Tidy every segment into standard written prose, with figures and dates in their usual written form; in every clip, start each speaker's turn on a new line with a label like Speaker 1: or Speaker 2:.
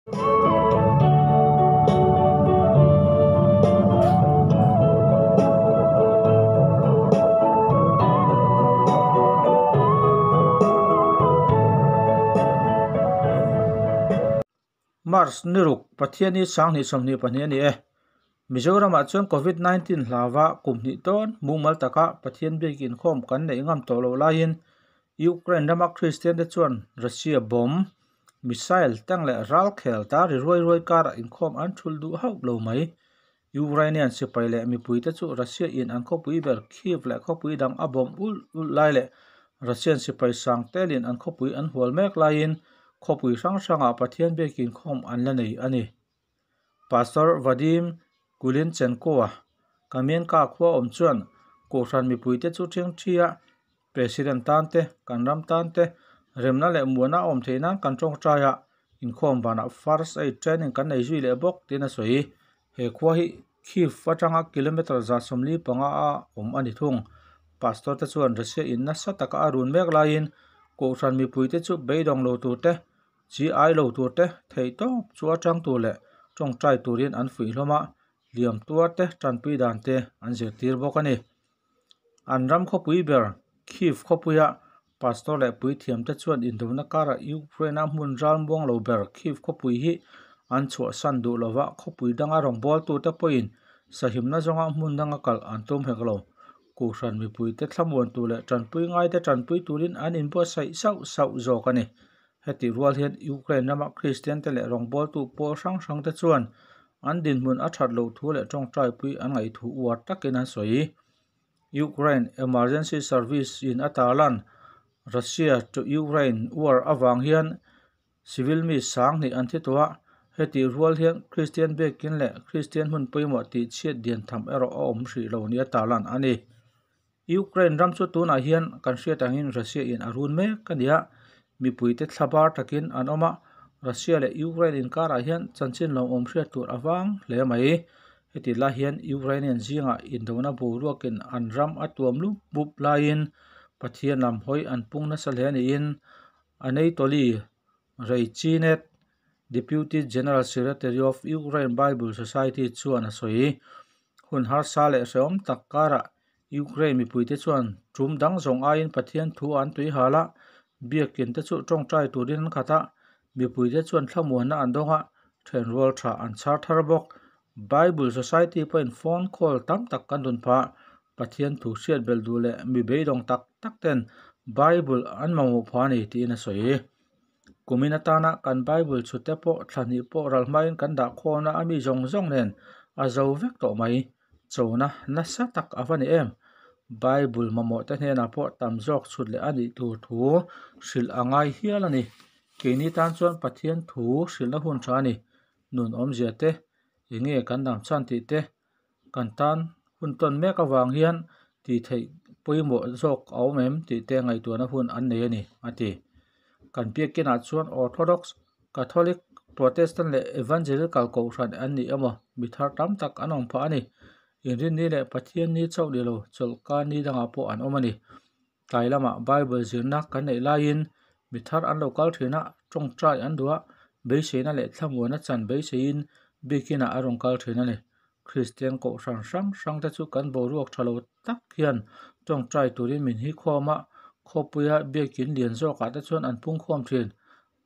Speaker 1: March ni ruk Pathian hi 2022 a ni e. Mizoramah chuan Covid-19 hlawa kum hnih tawn mumal taka Pathian biak inkhawm kan neih ngam tawh loh laiin Ukraine rama Kristian te chuan Russia bomb, missile, tank leh ral khel ta ri ruai ruai karah inkhawm an thulh duh hauh lo mai. Ukrainian sipai leh mipui te chu Russia in an khawpui ber Kyiv leh khawpui dang a bomb ulh ulh lai leh Russian sipai sang telin an khawpui an hual mek laiin khawpui hrang hrangah Pathian biak inkhawm an la nei a ni. Pastor Vadim Kulinchenko-a Kamianka khua awm chuan Kohhran mipuite chu ṭhingṭhia President tan te, kan ram tan te, remna leh muana a awm theih nan kan ṭawngṭai a, inkhawm vanah First Aid training kan nei zui leh bawk tiin a sawi. He khua hi Kyiv atanga kilometre 145 a awm a ni thung. Pastor te chuan Russia in nasa taka a run mek laiin Kohhran mipuite chu beidawng lo tur te, chi ai lo tur te, theihtawp chu atang tur leh ṭawngṭai turin an fuih hlawm a, hliam tuar te tanpui dan te an zirtir bawk a ni. An ram khawpui ber Kyiv khawpuia pastor leh puithiam te chuan indona karah Ukraine-a hmun ral muang lo ber Kyiv khawpui hi an chhuahsan duh lova khawpui danga rawngbawltu te pawhin sahimna zawnga hmun danga kal an tum hek lo. Kohhran mipuite thlamuan tur leh tanpui ngaite tanpui turin an inbuatsaih sauh sauh zawk a ni. Heti rual hian Ukraine rama Kristian te leh rawngbawltu pawl hrang hrang te chuan an dinhmun a that loh thu leh tawngtaipui an ngaih thu uar takin an sawi. Ukraine Emergency Service in a tarlan Russia to Ukraine war avang hian civil mi sang hnih an thi tawh a, heti rual hian Kristian biakin leh Kristian hmun pawimawh tih chhiat dian tham erawh a awm hrih lo nia tarlan a ni. Ukraine ram chu tunah hian kan hriat angin Russia in a run mek a ni a, mipuite thlabar takin an awm a, Russia leh Ukraine inkarah hian chanchin lawmawm hriat tur a vang hle mai. Heti lai hian Ukrainian zingah indona boruakin an ram a tuam lup bup laiin Pathian lam hawi an pung nasa hle niin Anatoly Reichinet, Deputy General Secretary of Ukraine Bible Society chuan a sawi. Hun harsa leh hrehawm tak karah Ukraine mipuite chuan tum dang zawng aiin Pathian thu an tui hal a, biakin te chu tawngtai turin an khat a, mipuite chuan thlamuanna an dawng a, thenrual tha an chhar thar bawk. Bible Society pawhin phone call tam tak kan dun phah. Pathian thu hriat belh duh leh mi beidawng tak tak ten Bible an mamawh phah a ni tiin a sawi. Kumin atana kan Bible chhute pawh thla hnih pawh ral hmain kan dah khawna a mi zawng zawng nen a zo vek tawh mai. Chona nasa tak a va ni em! Bible mamawh te hnenah pawh tam zawk chhut leh a nih tur thu hrilh a ngai hial a ni. Keini tan chuan Pathian thu hrilhna hun tha a ni. Nun awmzia te, enge kan dam chhan tih te kan tan hun tawn mek avang hian tih theih pawimawh zawk a awm em tih te ngaihtuahna hun an nei a ni, a ti. Kan biakinah chuan Orthodox, Catholic, Protestant leh Evangelical kohhran an ni emaw mi thar tam tak an awm phah a ni. Inrinni leh Pathianni chauh ni lo chawlhkar ni dangah pawh an awm a ni. Tlai lamah Bible zirna kan neih laiin mi thar an lo kal thin a, tawngtai an duh a, beiseina leh thlamuana chan beiseiin biakinah a rawn kal thin a ni. Kristian kohhran hrang hrang te chu kan boruak tha lo tak hian tawngtai turin min hi khawm a, khawpuia biakin lian zawkah te chuan an pung khawm thin.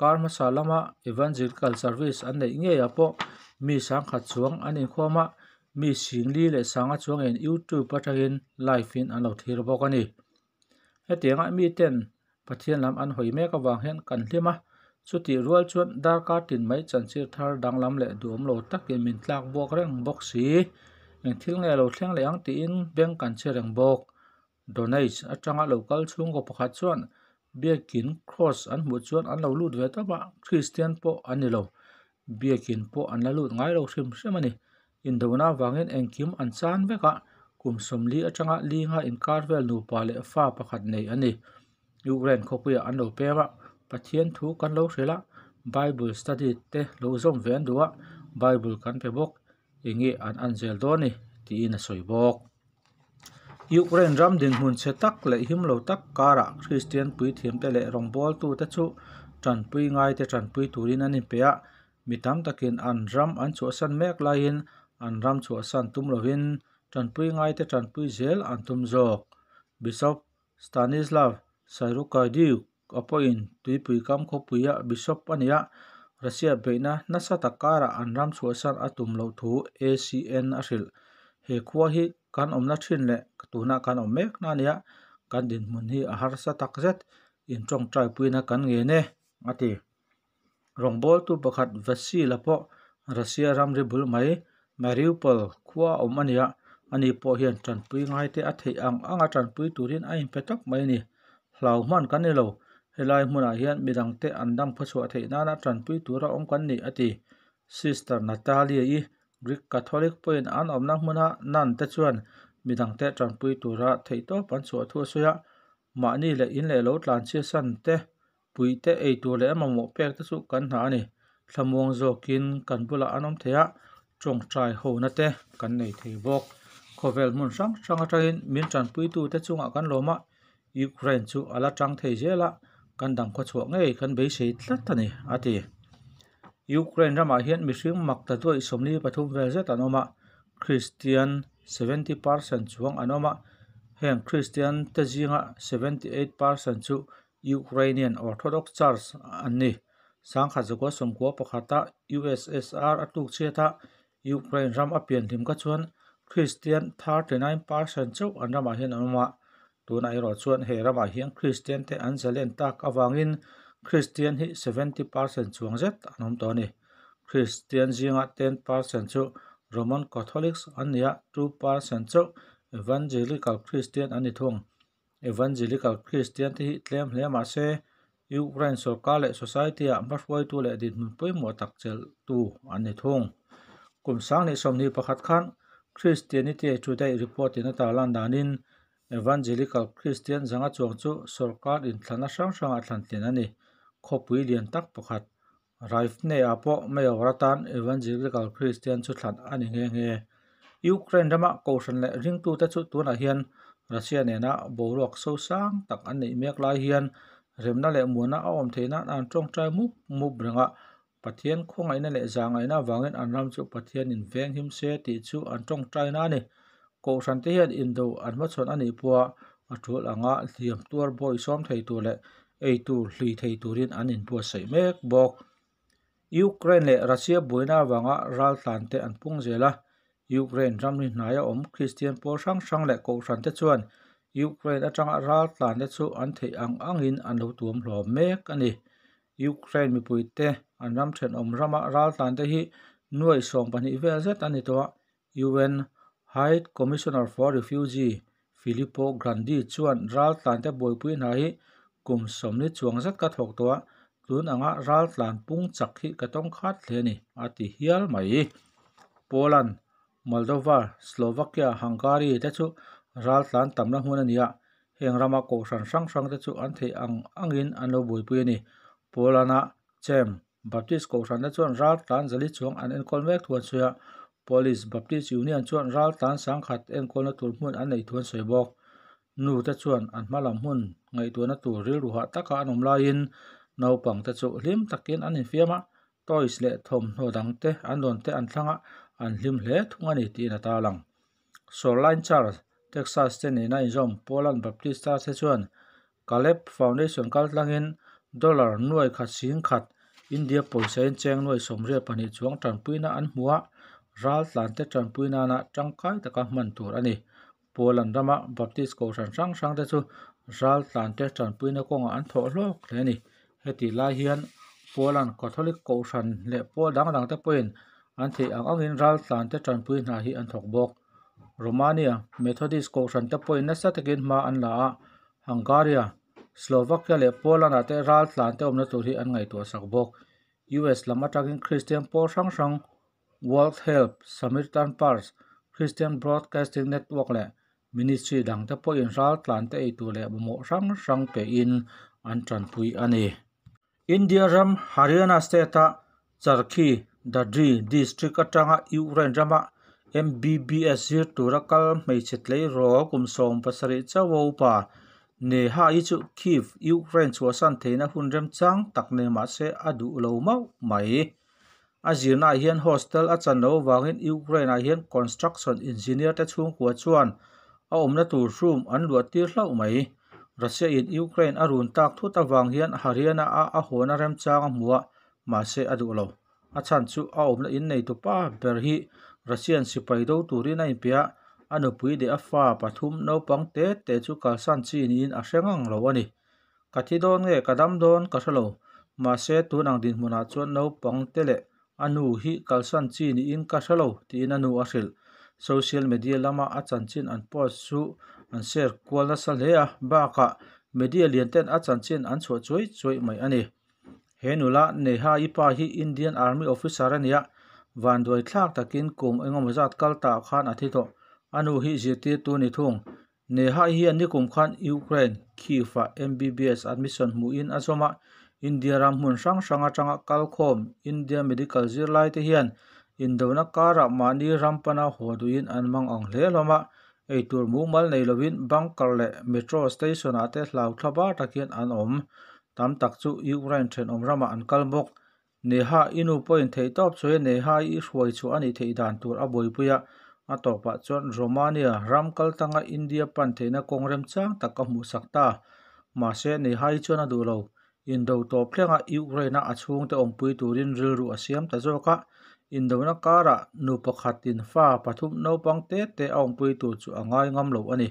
Speaker 1: Kar hmasa lama Evangelical Service an neih ngeiah pawh mi sangkhat chuang an inkhawm a, mi singli leh sanga chuangin YouTube atangin live in an lo thlir bawk a ni. Hetianga miten Pathian lam an hawi mek avang hian kan hlim a, chutih rual chuan darkar tin mai chanchir thar danglam leh duhawm lo takin min tlak buak reng bawk si. Eng thil nge lo thleng leh ang tiin beng kan che reng bawk. Donetsk atanga lo kal chhungkaw pakhat chuan biakin cross an hmuh chuan an lo lut ve tawp a, Kristian pawh an ni lo. Biakin pawh an la lut ngai lo hrim hrim a ni. Indona avangin engkim an chan vek a, kum 40 atanga linga inkar vel nupa leh fa pakhat nei a ni. Ukraine khawpuiah an lo pem a, Pathian thu kan lo hrilh a, Bible study te lo zawm ve an duh a, Bible kan pe bawk. Enge an an zel dawn ni tiin a sawi bawk. Ukraine ram dinhmun chhe tak leh him lo tak karah Kristian puithiamte leh rawngbawltute chu tanpui ngaite tanpui turin an inpe a. Mi tam takin an ram an chhuahsan mek laiin an ram chhuahsan tum lovin tanpui ngaite tanpui zel an tum zawk. Bishop Stanislav Shyrokodiuk a pawhin tuipui kam khawpuia bishop a ni a, Russia beihna nasa tak karah an ram chhuahsan a tum loh thu ACN a hrilh. He khua hi kan awmna thin leh tuna kan awm mek na a ni a, kan dinhmun hi a harsa tak zet, intawngtai puina kan ngen e, a ti. Rawngbawltu pakhat Vasily-a pawh Russia ramri bul mai Mariupol khua a awm a ni a, ani pawh hian tanpui ngaite a theih ang anga tanpui turin a inpe tawp mai a ni. Hlau hman kan ni lo, helai hmunah hian midangte an dam khawchhuah theih nana tanpui tura awm kan ni, a ti. Sister Natalia-i, Greek Catholic pawhin an awmna hmuna nun te chuan midangte tanpui tura theihtawp an chhuah thu a sawi a, mahni leh in leh lo tlanchhiasan te, Puite ei tur leh a mamawh pek te chu kan hna a ni. Thlamuang zawkin kan bulah an awm thei a, tawngtai hona te kan nei thei bawk. Khawvel hmun hrang hrang atangin min tanpuitute chungah kan lawm a, Ukraine chu a la tang thei zel a, kan dang khawchhuah ngei kan beisei tlat a ni, a ti. Ukraine ramah hian mihring mak ta duaih 43 vel zet an awm a, Kristian 70% chuang an awm a, heng Kristian te zinga 78% chu Ukrainian Orthodox Church an ni. 1991-a USSR a tluk chhiat a, Ukraine ram a pian hlim kha chuan Kristian 39% chauh an ramah hian an awm a. Tunah erawh chuan he ramah hian Kristian te an zalen tak avangin Kristian hi 70% chuang zet an awm tawh a ni. Kristian zinga 10% chu Roman Catholics an ni a, 2% chauh Evangelical Christian an ni thung. Evangelical Kristian te hi tlem hle mah se, Ukraine sorkar leh society-ah hmahruaitu leh dinhmun pawimawh tak chelhtu an ni thung. Kum 2021 khan Christianity Today report-in a tarlan danin, Evangelical Kristian zanga chuang chu sorkar inthlana hrang hrangah thlantlin a ni. Khawpui lian tak pakhat, Rivne-ah pawh mayor atan Evangelical Kristian chu thlan a ni nghe nghe. Ukraine rama kohhran leh ringtute chu tunah hian Russia nena boruak sosang tak an neih mek lai hian remna leh muana a awm theih nan an tawngtai mup mup reng a, Pathian khawngaihna leh zahngaihna avangin an ram chu Pathianin veng him se tih chu an tawngtaina a ni. Kohhrante hian indo an hmachhawn a nih pawha a tul anga hliam tuar bawi sawm thei tur leh ei tur hlui thei turin an inbuatsaih mek bawk. Ukraine leh Russia buaina avanga raltlante an pung zel a, Ukraine ramri hnaia awm Kristian pawl hrang hrang leh kohhrante chuan Ukraine atanga raltlante chu an theih ang angin an lo tuam hlawm mek a ni. Ukraine mipuite an ram thenawm rama raltlante hi nuai 12 vel zet an ni tawh a, UN High Commissioner for Refugee Filippo Grandi chuan raltlante buaipui hna hi kum 40 chuang zet ka thawk tawh a, tun anga raltlan pung chak hi ka tawng khat hle a ni, a ti hial mai. Poland, Moldova, Slovakia, Hungary te chu raltlan tamna hmun a ni a, heng rama kohhran hrang hrang te chu an theih ang angin an lo buaipui a ni. Poland-a Chem Baptist kohhranna chuan raltlan zali chuang an enkawl mek thu an sawi a, Polish Baptist Union chuan raltlan sangkhat enkawlna tur hmun an neih thu an sawi bawk. Nu te chuan an hma lam hmun ngaihtuahna tur rilru hah taka an awm laiin naupang te chu hlim takin an infiam a, toys leh thawmhnaw dang te an dawn te an thlang a, an hlim hle thung a ni tiin a tarlang. Shoreline Church, Texas te nena inzawm Poland Baptist Church te chuan Caleb Foundation kaltlangin dollar nuai khat sing khat India pawisain cheng nuai 82 chuang tanpuina an hmu a, raltlante tanpui nana tangkai taka hman tur a ni. Poland rama Baptist kohhran hrang hrang te chu raltlante tanpuina kawngah an thawh hlawk hle a ni. Heti lai hian Poland Catholic kohhran leh pawl dang dang te pawhin an theih ang angin raltlante tanpui hna hi an thawk bawk. Romania Methodist kohhran te pawhin nasa takin hma an la a, Hungaria, Slovakia leh Poland-ah te raltlante awmna tur hi an ngaihtuah sak bawk. US lam atangin Kristian pawl hrang hrang World Help, Samaritan Purse, Christian Broadcasting Network leh Ministry dangte pawhin raltlante ei tur leh mamawh hrang hrang pein an tanpui a ni. India ram Haryana state-a Charkhi Dadri district atanga Ukraine rama MBBS zir tura kal hmeichhe tleirawl kum 17 chauh a upa Neha-i chu Kyiv, Ukraine chhuahsan theihna hun remchang tak nei mah se a duh lo mauh mai. A zirnaah hian hostel a chan loh avangin Ukraine-ah hian construction engineer te chhungkua chuan a awmna tur room an luah tir hlauh mai. Russia-in Ukraine a run tak thut avang hian Haryana a a hawna remchang a hmu a, mahse a duh lo. A chhan chu a awmna inneitu pa ber hi Russian sipai do turin a inpe a, a nupui leh a fa pathum naupang te te chu kalsan chi niin a hre ngang lo a ni. Ka thi dawn nge ka dam dawn ka hre lo, mahse tun ang dinhmunah chuan naupang te leh a nu hi kalsan chi niin ka hre lo tiin a nu a hrilh. Social media lama a chanchin an post chu an share kual nasa hle a, bakah media lian ten a chanchin an chhuah chuai chuai mai a ni. He nula Neha-i pa hi Indian Army officer a ni a, vanduai thlak takin kum engemaw zat kal tah khan a thi tawh. A nu hi zirtirtu ni thung. Neha-i hian nikum khan Ukraine, Kyiv-ah MBBS admission hmuhin a zawm a, India ram hmun hrang hrang atanga kalkhawm India medical zirlai te hian indona karah mahni ram pana haw duhin an mang ang hle hlawm a, eitur mumal nei lovin bunker leh metro station-ah te hlau thla bar takin an awm. Tam tak chu Ukraine thenawm ramah an kal bawk. Neha i nu pawhin theihtawp chuai Neha i hruai chhuah a nih theih dan tur a buaipui a, a tawpah chuan Romania ram kal tanga India pan theihna kawng remchang tak a hmuhsak ta. Mahse Neha i chuan a duh lo. Indo tawp thlenga Ukraine-a a chhungte awmpui turin rilru a siam ta zawk a, indona karah nu pakhatin fa pathum naupang te te a awmpui tur chu a ngai ngam lo a ni.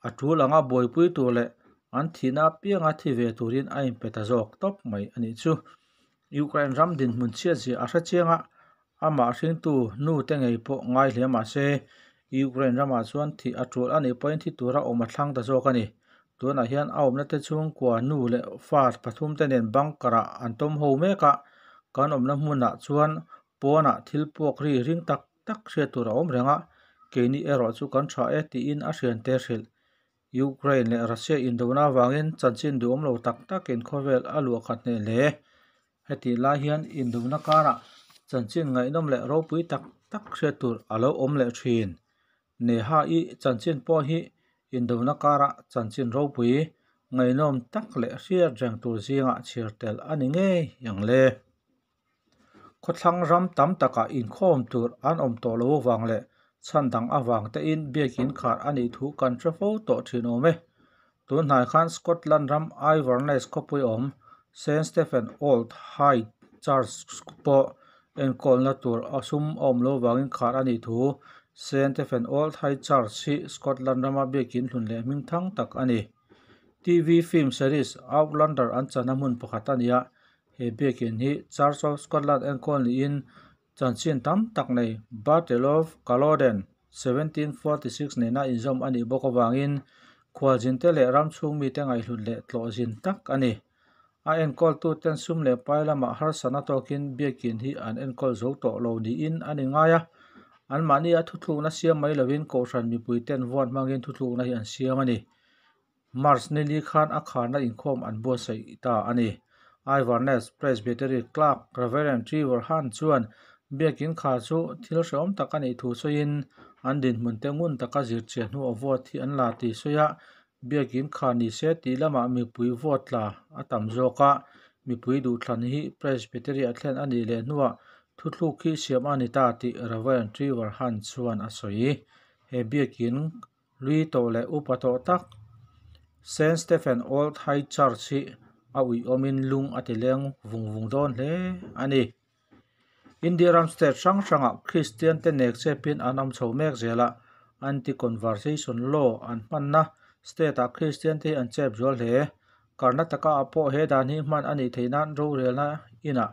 Speaker 1: A tul anga buaipui tur leh an thihna apianga thi ve turin a inpe ta zawk tawp mai a nih chu. Ukraine ram dinhmun chhiatzia a hre chiang a, amah hringtu nu te ngei pawh ngai hle mah se, Ukraine ramah chuan thih a tul a nih pawhin thi tura awm a thlang ta zawk a ni. Tunah hian a awmna te chhungkua nu leh fa pathum te nen bunker ah an tawm ho mek a, kan awmna hmunah chuan pawnah thil puak ri ring tak tak hriat tur a awm reng a, keini erawh chu kan tha e tiin a hriante hrilh. Ukraine leh Russia indona avangin chanchin duhawm lo tak takin khawvel a luah khat hneh hle. Hetih lai hian indona karah chanchin ngaihnawm leh ropui tak tak hriat tur a lo awm leh thin. Neha-i chanchin pawh hi indona karah chanchin ropui ngaihnawm tak leh hriat reng tur zingah chhiar tel a ni ngei ang le. Khawthlang ram tam takah inkhawm tur an awm tawh lo avang leh chhan dang avang tein biakin khar a nih thu kan hre fo tawh thin awm e. Tun hnai khan Scotland ram Iverness khawpui awm Saint Stephen Old High Church pawh enkawlna tur a sum a awm lo avangin khar a nih thu Saint Stephen Old High Church hi Scotland rama biakin hlun leh hmingthang tak a ni. TV film series Outlander an chana hmun pakhat a ni a, He biakin hi Church of Scotland enkawl niin chanchin tam tak nei Battle of Culloden, 1746 nena inzawm a nih bawk avangin khualzinte leh ram chhung mite ngaihhlut leh tlawhzin tak a ni. A enkawltuten sum leh pai lamah harsatna tawkin biakin hi an enkawl zo tawh lo niin an inngai a, anmahni a thuthlukna siam mai lovin kohhran mipuiten vote hmangin thuthlukna hi an siam a ni. March nili khan a kharna inkhawm an buatsaih ta a ni. Iverness Presbytery Clerk Reverend Trevor Hunt chuan biakin kha chu thil hrehawm tak a nih thu sawiin an dinhmun te ngun taka zirchiah hnuah vote hi an la tih sawi a, biakin kha ni se tih lamah mipui vote tla a tam zawk a, mipui duhthlan hi Presbytery a thlen a nih leh hnuah thuthluk hi siam a ni ta tih Reverend Trevor Hunt chuan a sawi. He biakin Lui tawh leh upa tawh tak Saint Stephen Old High Church hi a uiawmin lung a ti leng vung vung dawn hle a ni. India ram state hrang hrangah Kristian te nek chepin an awm chho mek zel a, anti-conversation law an hmanna state ah Kristian te hi an chep zual hle. Karnataka ah pawh he dan hi hman a nih theih nan rorelna inah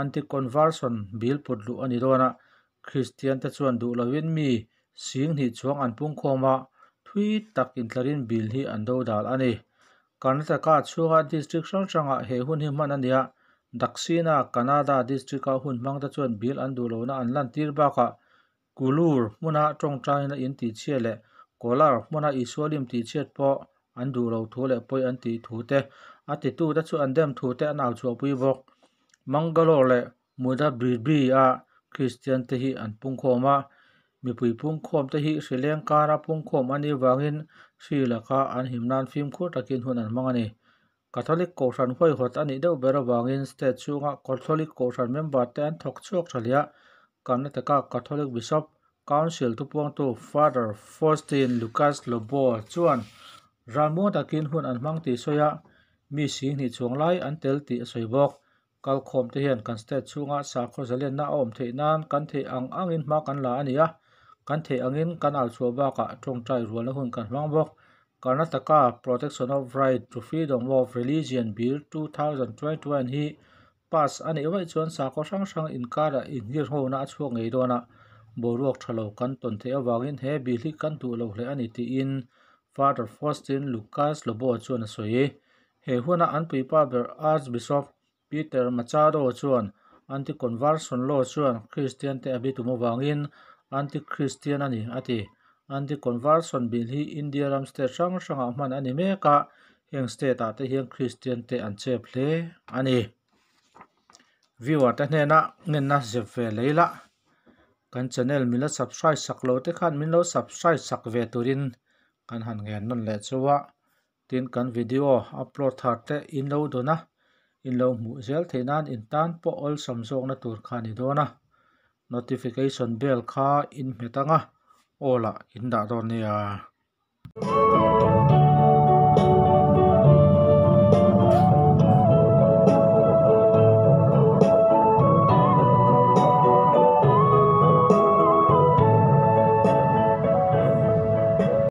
Speaker 1: anti-conversion bill put luh a ni dawn a, Kristian te chuan duh lovin mi Sing hnih chuang an pungkhawm a, thui tak intlarin bill hi an do dal a ni. Karnataka chhunga district hrang hrangah he hun hi hman a ni a, Dakshina Kannada district-a hun hmangte chuan bill an duh lohna an lantir bakah Kulur hmuna tawngtaina in tihchhiat leh Kolar hmuna Isua lim tihchhiat pawh an duh lo thu leh pawi an tih thu te, a titute chu an dem thu te an au chhuahpui bawk. Mangalore leh Mudabribri-a Kristian te hi an pungkhawm a, mipui pungkhawm te hi hri leng kara pungkhawm a nih vangin hri laka an him nan fimkhur takin hun an hmang a ni. Catholic Kohhran huaihawt a nih deuh ber avangin state chhunga Catholic Kohhran member te an thawk chhuak tha hle a, Karnataka Catholic Bishop Council thupuangtu Father Faustin Lucas Lobo chuan ralmuang takin hun an hmang tih sawi a, mi singhnih chuang lai an tel tih a sawi bawk. Kalkhawm te hian kan state chhunga sakhaw zalenna a awm theih nan kan theih ang angin hma kan la a ni a, kan theih angin kan au chhuah bakah tawngtai rualna hun kan hmang bawk. Karnataka Protection of Right to Freedom of Religion Bill 2021 hi pass a nih vaih chuan sakhaw hrang hrang inkarah inhirhona a chhuak ngei dawn a, boruak tha lo kan tawn theih avangin he bill hi kan duh lo hle a ni tiin Father Faustin Lucas Lobo chuan a sawi. He huna an puipa ber Archbishop Peter Machado chuan Anti-Conversion Law chuan Kristian te a bitum avangin Anti-Christian a ni, a ti. Anti-Conversion Bill hi India ram state hrang hrangah hman a ni mek a, heng state ah te hian Kristian te an chep hle a ni. Viewer te hnena ngenna zep ve lei la, kan channel min la subscribe sak lo te khan min lo subscribe sak ve turin kan han ngen nawn leh chu a. Tin, kan video upload thar te in lo dawn a, in lo hmuh zel theih nan in tan pawh awlsam zawkna tur kha a ni dawn a. Notification bell kha in hmet ang a, all ah in dah dawn nia.